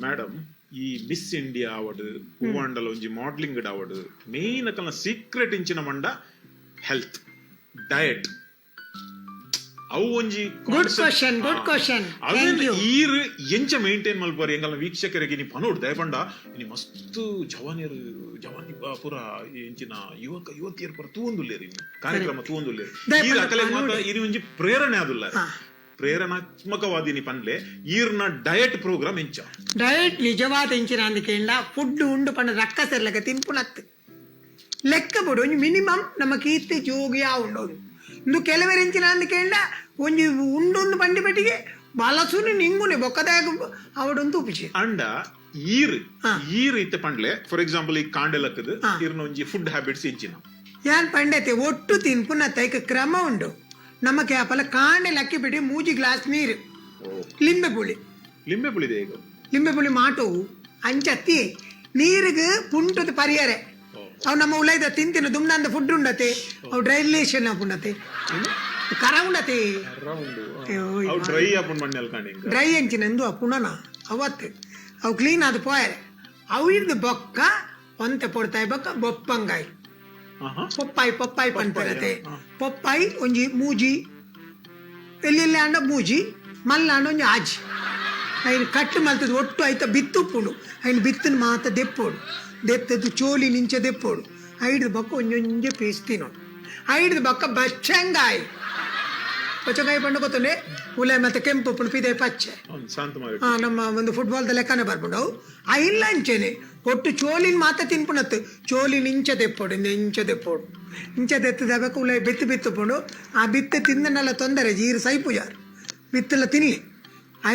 Madam, ಈ miss India ಆವಡ್, ಹೂವಾಂಡಲ ಒಂಜಿ ಮಾಡ್ಲಿಂಗ್ ಆವಡ್, ಮೇನ್ ಅಕಲ್ನ ಸೀಕ್ರೆಟ್ ಇಂಚಿನ ಮಂಡ ಹೆಲ್ತ್, ಡಯಟ್. ಅವು ಒಂಜಿ Good question, good question. ಅದನ್ನ Thank you. ಈರ್ ಎಂಚ ಮೇಂಟೈನ್ ಮಲ್ಪುವರ್? ಎಂಕಲ್ನ ವೀಕ್ಷಕರಿಗೆ ನೀ ಪನೋಡ್. ದಯಪಂಡ ಇನಿ ಮಸ್ತ್ ಜವಾನಿಯರು, ಜವಾನಿ ಪೂರ ಎಂಚಿನ ಯುವಕ ಯುವತಿಯರು ಪೂರ ತೂವೊಂದುಲ್ಲೆರ್, ಇನಿ ಕಾರ್ಯಕ್ರಮ ತೂವೊಂದುಲ್ಲೆರ್. ದಯಪಂಡ ಈರ್ ಅಕಲೆಗ್ ಮಾತ ಪನೋಡು. ಇನಿ ಒಂಜಿ ಪ್ರೇರಣೆ ಆದುಲ್ಲ. ಪ್ರೇರಣಾತ್ಮಕವಾದಿನಿ ಪನ್ಲೆ, ಈರ್ನ ಡಯಟ್ ಪ್ರೋಗ್ರಾಮ್ ಎಂಚ? ಡಯಟ್ ನಿಜವಾದ ಎಂಚಿನ ಅಂದ್ ಫುಡ್ ಉಂಡು ಪಂಡ ರಕ್ಕಸೆರ್ಲೆಕ ತಿನ್ಪುನತ್ತು ಲೆಕ್ಕ ಬೋಡು. ಒಂಜಿ ಮಿನಿಮಮ್ ನಮ್ಮ ಕೀರ್ತಿ ಜೋಗಿಯಾ ಉಂಡು. ಇಂದು ಕೆಲವೆರ್ ಎಂಚಿನ ಅಂದ್ ಕೇಂಡ, ಒಂಜಿ ಉಂಡುಂದು ಪಂಡಿ ಪೆಟ್ಟಿಗೆ ಬಲಸುನಿ ನಿಂಗುನಿ ಬೊಕ್ಕದಾಯಗ್ ಅವಡೊಂದು ತೂಪುಜಿ. ಅಂಡ ಈರ್ ಈರ್ ಇತ್ತೆ ಪಂಡ್ಲೆ, ಫಾರ್ ಎಕ್ಸಾಂಪಲ್ ಈ ಕಾಂಡೆಲಕ್ಕದ್ ಈರ್ನ ಒಂಜಿ ಫುಡ್ ಹ್ಯಾಬಿಟ್ಸ್ ಎಂಚಿನ? ಯಾನ್ ಪಂಡತೆ, ಒಟ್ಟು ತಿನ್ಪುನತ್ತ, ಐಕ್ ಕ್ರಮ ಉಂಡು. ನಮ್ಮ ಕ್ಯಾಪಲ ಕಾಂಡೆ ಲಕ್ಕಿ ಬಿಡಿ ಮೂಜಿ ಗ್ಲಾಸ್ ನೀರು, ಲಿಂಬೆ ಪುಳಿ. ಲಿಂಬೆ ಪುಳಿ ಈಗ? ಲಿಂಬೆ ಪುಳಿ ಮಾಟೋವು ಅಂಚತ್ತಿ ನೀರಿಗೆ ಪುಂಟದ ಪರಿಯರೆ. ಅವು ನಮ್ಮ ಉಲೈದ ತಿಂತಿನ ದುಮ್ನಂದ ಫುಡ್ ಉಂಡತೆ, ಅವು ಡ್ರೈಲೇಷನ್ ಆಪುಂಡತೆ, ಕರ ಉಂಡತೆ. ಅವು ಡ್ರೈ ಆಪುಂಡು ಮಣ್ಣೆಲ್ ಕಾಂಡೆ. ಡ್ರೈ ಅಂಚಿನ ಎಂದು ಪುಣನ ಅವತ್ತು ಅವು ಕ್ಲೀನ್ ಆದ್ ಪೋಯರೆ. ಅವು ಇರ್ದು ಬೊಕ್ಕ ಒಂತೆ ಪೊಡ್ತಾಯಿ ಬೊಕ್ಕ ಬೊಪ್ಪಂಗಾಯಿ, ಪೊಪ್ಪಾಯಿ, ಪೊಪ್ಪಾಯಿ ಪನ್ಪರತೆ. ಪೊಪ್ಪಾಯಿ ಒಂಜಿ ಮೂಜಿ, ಎಲ್ಲಿ ಆಂಡ ಮೂಜಿ, ಮಲ್ಲ ಆಂಡ ಒಂಜಿ ಆಜಿ. ಐನ್ ಕಟ್ ಮಲ್ತದ ಒಟ್ಟು ಐತ ಬಿತ್ತು ಉಪ್ಪುಂಡು. ಐನ್ ಬಿತ್ತನ್ ಮಾತ ದೆಪ್ಪೋಡು. ದೆತ್ತದು ಚೋಲಿ ನಿಂಚ ದೆಪ್ಪೋಡು. ಐಡ್ದ್ ಬೊಕ್ಕ ಒಂಜೊಂಜೆ ಪೀಸ್ ತಿನ್ನೋಡು. ಐಡ್ದ್ ಬೊಕ್ಕ ಬಚ್ಚಂಗಾಯಿ. ಬಚ್ಚಂಗಾಯಿ ಪಂಡ ಗೊತ್ತುಂಡೆ? ಉಲಾಯಿ ಮತ್ತೆ ಕೆಂಪು ಉಪ್ಪುಂಡು, ಪಿದಯಿ ಪಚ್ಚೆ. ನಮ್ಮ ಒಂದು ಫುಟ್ಬಾಲ್ದ ಲೆಕ್ಕನೆ ಬರ್ಪುಂಡು ಅವು. ಐನ್ಲ ಅಂಚೆನೆ ಒಟ್ಟು ಚೋಲಿನ್ ಮಾತ ತಿನ್ಪುನತ್ತು. ಚೋಲಿನ್ ಇಂಚ ದೆಪ್ಪೋಡು, ಇಂಚ ದೆಪ್ಪೋಡು. ಇಂಚ ದೆತ್ತದ ಬೊಕ್ಕ ಉಲಾಯಿ ಬಿತ್ತು ಬಿತ್ತು ಉಪ್ಪುಂಡು. ಆ ಬಿತ್ತು ತಿಂದನೆಲ್ಲ ತೊಂದರೆ, ಜೀರು ಸೈಪುಜಾರು. ಬಿತ್ತಲ ತಿನ್ಲಿ.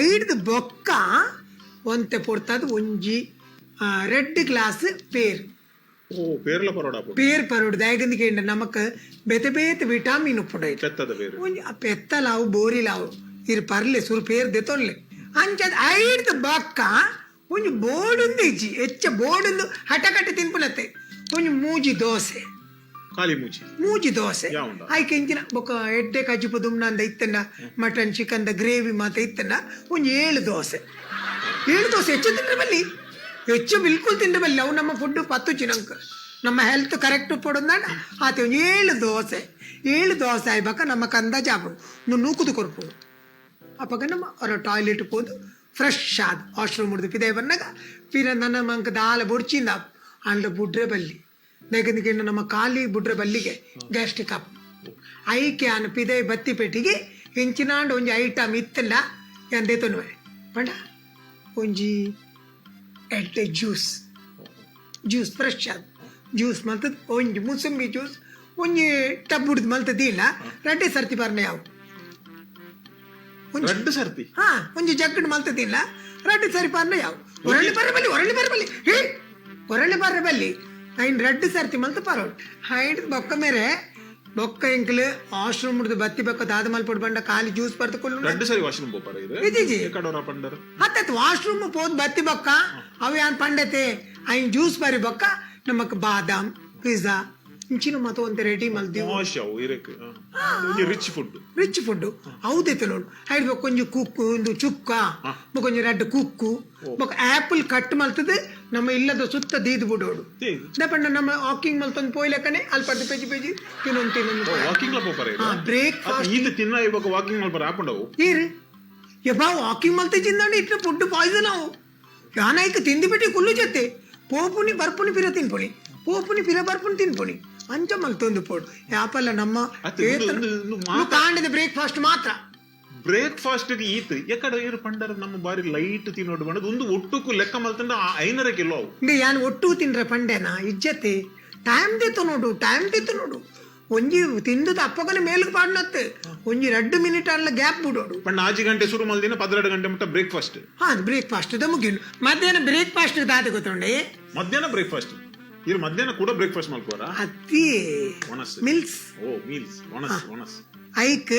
ಐಡ್ದ್ ಬೊಕ್ಕ ಒಂತೆ ಪೊರ್ತದ ಒಂಜಿ ರೆಡ್ ಗ್ಲಾಸ್ ಪೇರ್. ಓ, ಪೇರ್ಲ ಪರೋಡ? ಪೇರ್ ಪರೋಡು. ದಾಯೆಗಂದ್ ಕೇಂಡ ನಮಕ್ ಬೇತೆ ಬೇತೆ ವಿಟಾಮಿನ್ ಉಪ್ಪುಂಡು ಐಟ್. ಪೆತ್ತದ ಪೇರು? ಒಂಜಿ ಪೆತ್ತಲಾವು, ಬೋರಿಲಾವು, ಇರ್ ಪರ್ಲೆ, ಸುರು ಪೇರ್ ದೆತೊನ್ಲೆ. ಅಂಚದ ಐಡ್ದ್ ಬೊಕ್ಕ ಒಂಜಿ ಬೋಡುಂದು ಇಜ್ಜಿ, ಹೆಚ್ಚ ಬೋಡುಂದು ಹಠ ಕಟ್ಟಿ ತಿನ್ಪುನತ್ತೆ. ಒಂಜಿ ಮೂಜಿ ದೋಸೆ. ಖಾಲಿ ಮೂಜಿ? ಮೂಜಿ ದೋಸೆ. ಐಕ್ ಇಂಚಿನ ಬೊಕ್ಕ ಎಡ್ಡೆ ಕಜಿಪು ದುಮ್ನಂದ ಇತ್ತಂಡ, ಮಟನ್ ಚಿಕನ್ the gravy ಮಾತ ಇತ್ತಂಡ ಒಂಜಿ 7 ದೋಸೆ. 7 ದೋಸೆ ಹೆಚ್ಚು ತಿಂದ್ರೆ ಬಲ್ಲಿ, ಹೆಚ್ಚು ಬಿಲ್ಕುಲ್ ತಿಂದ್ರೆ ಬಲ್ಲಿ. ಅವು ನಮ್ಮ ಫುಡ್ ಪತ್ತುಚಿ ನಂಕ್. ನಮ್ಮ ಹೆಲ್ತ್ ಕರೆಕ್ಟ್ ಉಪ್ಪೊಡುಂದಾಂಡ ಆತೆ ಒಂಜಿ 7 ದೋಸೆ. 7 ದೋಸೆ ಆಯ್ಬಕ ನಮ್ಮ ಕಂದ ಜಾಪುಂಡು, ನೂಕುದು ಕೊರ್ಪುಂಡು. ಅಪಗ ನಮ್ಮ ಅವರ ಟಾಯ್ಲೆಟ್ ಪೋದು ಫ್ರೆಶ್ ಆದ್ ವಾಶ್ರೂಮ್ ಹಿಡ್ದು ಪಿದೈ ಬನ್ನಗ ಪಿರ ನನ್ನ ಮಂಕ್ ದಾಲ ಬೊಡ್ಚಿಂದ ಅಂಡ ಬುಡ್ರೆ ಬಲ್ಲಿ. ದಾಯೆಗಂದ್ ನಮ್ಮ ಖಾಲಿ ಬುಡ್ರೆ ಬಲ್ಲಿಗೆ ಗ್ಯಾಸ್ಟ್ರಿಕ್ ಅಪ್. ಐಕೆ ಆನ್ ಪಿದೈ ಬತ್ತಿ ಪೆಟ್ಟಿಗೆ ಎಂಚಿನಾಂಡ ಒಂಜಿ ಐಟಮ್ ಇತ್ತಲ್ಲ ಯಾನ್ ದೇತೊನುವೆ ಪಂಡ ಒಂಜಿ ಎಡ್ಡೆ ಜ್ಯೂಸ್, ಜ್ಯೂಸ್ ಫ್ರೆಶ್ ಆದ್ ಜ್ಯೂಸ್ ಮಲ್ತದ್, ಒಂಜಿ ಮುಸಂಬಿ ಜ್ಯೂಸ್ ಒಂಜಿ ಟಬ್ ಹುಡ್ದು ಮಲ್ತದಿಲ್ಲ, ರಡ್ಡೆ ಸರ್ತಿ ಪರ್ನೆ ಯಾವು. ರಡ್ಡು ಸರ್ತಿ? ಹಾ, ಒಂಜಿ ಜಗ್ಗಡ್ ಮಲ್ತದಿಲ್ಲ, ರಡ್ಡು ಸರಿ ಪರ್ನೆ ಯಾವು. ಒರಳಿ ಬರ್ರೆ ಬಲ್ಲಿ, ಒರಳಿ ಬರ್ರೆ ಬಲ್ಲಿ, ಹೇ ಒರಳಿ ಬರ್ರೆ ಬಲ್ಲಿ. ಐನ್ ರಡ್ಡು ಸರ್ತಿ ಮಲ್ತು ಪರೋಡು. ಹೈಡ್ ಬೊಕ್ಕ ಮೇರೆ ಬೊಕ್ಕ ಎಂಕ್ಲು ವಾಶ್ರೂಮ್ ಬತ್ತಿ ಬೊಕ್ಕ ದಾದ ಮಲ್ಪೊಡು ಬಂಡ ಖಾಲಿ ಜ್ಯೂಸ್ ಬರ್ದು ಕೊಲ್ಲು. ರಡ್ಡು ಸರಿ ವಾಶ್ರೂಮ್ ಪೋಪಾರ ಇದು? ಇಜ್ಜಿ. ಕಡೋರ ಪಂಡರ್? ಹತ್ತತ್ತು ವಾಶ್ರೂಮ್ ಪೋದ್ ಬತ್ತಿ ಬೊಕ್ಕ ಅವು ಯಾನ್ ಪಂಡತೆ, ಐನ್ ಜ್ಯೂಸ್ ಬರಿ ಬೊಕ್ಕ ನಮಕ್ ಬಾದಾಮ್, ಪಿಜ್ಜಾ ಇಂಚಿನ ಮತ ಒಂತೆ ರೆಡಿ ಮಲ್ದಿವು. Rich food. ರಿಚ್ ಫುಡ್ ಹೌದೈತೆ ನೋಡು. ಐಡ್ ಬೊಕ್ಕ ಒಂಜಿ ಕುಕ್ಕು, ಒಂದು ಚುಕ್ಕ, ಬೊಕ್ಕ ಒಂಜಿ ರಡ್ಡ್ ಕುಕ್ಕು, ಬೊಕ್ಕ ಆಪಲ್ ಕಟ್ ಮಲ್ತದ ನಮ್ಮ ಇಲ್ಲದ ಸುತ್ತ ದೀದ್ ಬಿಡೋಡು. ಪಂಡ ನಮ್ಮ ವಾಕಿಂಗ್ ಮಲ್ತೊಂದು ಪೋಯ್ಲೆಕ್ಕನೆ ಅಲ್ಪ ಪೆಜಿ ಪೆಜಿ ತಿನ್ನೊಂದು ತಿನ್ನೊಂದು. ವಾಕಿಂಗ್ ಪೋಪರೆ? ಬ್ರೇಕ್ ಫಾಸ್ಟ್ ಇದು ತಿನ್ನ ಇವಾಗ ವಾಕಿಂಗ್ ಮಲ್ಪರ ಆಪುಂಡವು? ಏರು ಯಬ್ಬಾ, ವಾಕಿಂಗ್ ಮಲ್ತೆ ಚಿಂದಾಂಡ ಇಟ್ಟ ಫುಡ್ ಪಾಯ್ಸನ್ ಅವು. ಯಾನಾಯ್ಕ ತಿಂದು ಬಿಟ್ಟು ಕುಲ್ಲು ಜೊತೆ ಪೋಪುನಿ ಬರ್ಪುನಿ ಪಿರ ತಿನ್ಪುನಿ, ಪೋಪುನಿ ಪಿರ ಬರ್ಪುನಿ ತಿನ್ಪುನಿ, ಅಂಚ ಮಲ್ತೊಂದು ಪೋಡು. ಯಾಪಲ್ಲ ನಮ್ಮ ಕಾಂಡದ ಬ್ರೇಕ್ಫಾಸ್ಟ್ ಮಾತ್ರ. ಬ್ರೇಕ್ಫಾಸ್ಟ್ ಈತ್ ಎಕಡ ಇರು ಪಂಡರ ನಮ್ಮ ಬಾರಿ ಲೈಟ್ ತಿನ್ನೋಡು ಬಂಡದು ಒಂದು ಒಟ್ಟುಕು ಲೆಕ್ಕ ಮಲ್ತಂಡ 500 ಕಿಲೋ ಅವು. ಯಾನ್ ಒಟ್ಟು ತಿಂದ್ರೆ ಪಂಡೆನಾ ಇಜ್ಜತೆ. ಟೈಮ್ ದಿತ್ತು ನೋಡು, ಟೈಮ್ ದಿತ್ತು ನೋಡು. ಒಂಜಿ ತಿಂದದ ಅಪ್ಪಗನೆ ಮೇಲ್ಗೆ ಪಾಡ್ನತ್ತೆ ಒಂಜಿ 2 ಮಿನಿಟ್ ಅಲ್ಲ ಗ್ಯಾಪ್ ಬಿಡೋಡು. ಪಂಡ 6 ಗಂಟೆ ಶುರು ಮಲ್ದಿನ 12 ಗಂಟೆ ಮುಟ್ಟ ಬ್ರೇಕ್ಫಾಸ್ಟ್. ಹಾ, ಬ್ರೇಕ್ಫಾಸ್ಟ್ the ಮುಗಿಲು. ಮಧ್ಯಾಹ್ನ ಬ್ರೇಕ್ಫಾಸ್ಟ್ ದಾದ ಗೊತ್ತುಂಡೆ? ಮಧ್ಯಾಹ್ನ ಬ್ರೇಕ್ಫಾಸ್ಟ್ ಇರು ಮಧ್ಯಾಹ್ನ ಕೂಡ ಬ್ರೇಕ್ಫಾಸ್ಟ್ ಮಲ್ಪುವರ? ಅತ್ತಿ ಮಿಲ್ಸ್. ಓ ಮೀಲ್ಸ್, ಒಣಸ್ ಒಣಸ್. ಐಕ್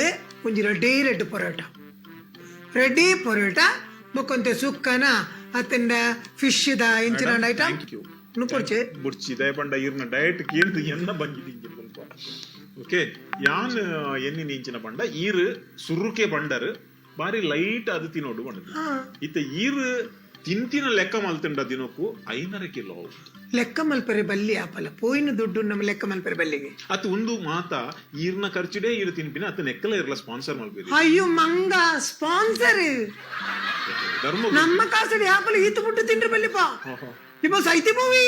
ಒಂಜಿ ರೆಡ್ಡಿ ರೆಡ್ ಪರೋಟ, ರೆಡ್ಡಿ ಪರೋಟ ಬೊಕ್ಕೊಂತೆ ಸುಕ್ಕನ ಅತ್ತಂಡ ಫಿಶ್ the ಇಂಚಿನ ಐಟಮ್ ನುಪೊಡ್ಚೆ. ಬುಡ್ಚಿ ದಯಪಂಡ ಇರ್ನ ಡಯಟ್ ಕೇಂದ್ರ ಎನ್ನ ಬಂಜಿದಿಂಚಿನ ಪಲ್ಪ. ಓಕೆ, ಯಾನ್ ಎನ್ನಿ ಇಂಚಿನ ಪಂಡ ಈರ್ ಸುರುಕೆ ಪಂಡರ್ ಬಾರಿ ಲೈಟ್ ಅದು ತಿನ್ನೋಡು ಪಂಡದು. ಇತ್ತ ಈರ್ ತಿಂತಿನ ಲೆಕ್ಕ ಮಲ್ತಂಡ ದಿನಕ್ಕೂ 5.5 ಕಿಲೋ ಆವು. ಲೆಕ್ಕ ಮಲ್ಪರೆ ಬಲ್ಲಿ ಆಪಲ, ಪೋಯಿನ ದುಡ್ಡು ನಮ್ಮ ಲೆಕ್ಕ ಮಲ್ಪರೆ ಬಲ್ಲಿಗೆ. ಅತ್ ಉಂದು ಮಾತ ಈರ್ನ ಖರ್ಚಿಡೇ ಈರ್ ತಿನ್ಪಿನ ಅತ್ತ ನೆಕ್ಕಲ ಇರ್ಲ ಸ್ಪಾನ್ಸರ್ ಮಲ್ಪೇರಿ? ಅಯ್ಯೋ ಮಂಗ, ಸ್ಪಾನ್ಸರ್. ಧರ್ಮ. ನಮ್ಮ ಕಾಸಡಿ ಆಪಲ ಈತ ಮುಟ್ಟು ತಿಂಡ್ರೆ ಬಲ್ಲಿಪ ಇಪ್ಪ ಸೈತಿ ಮೂವಿ.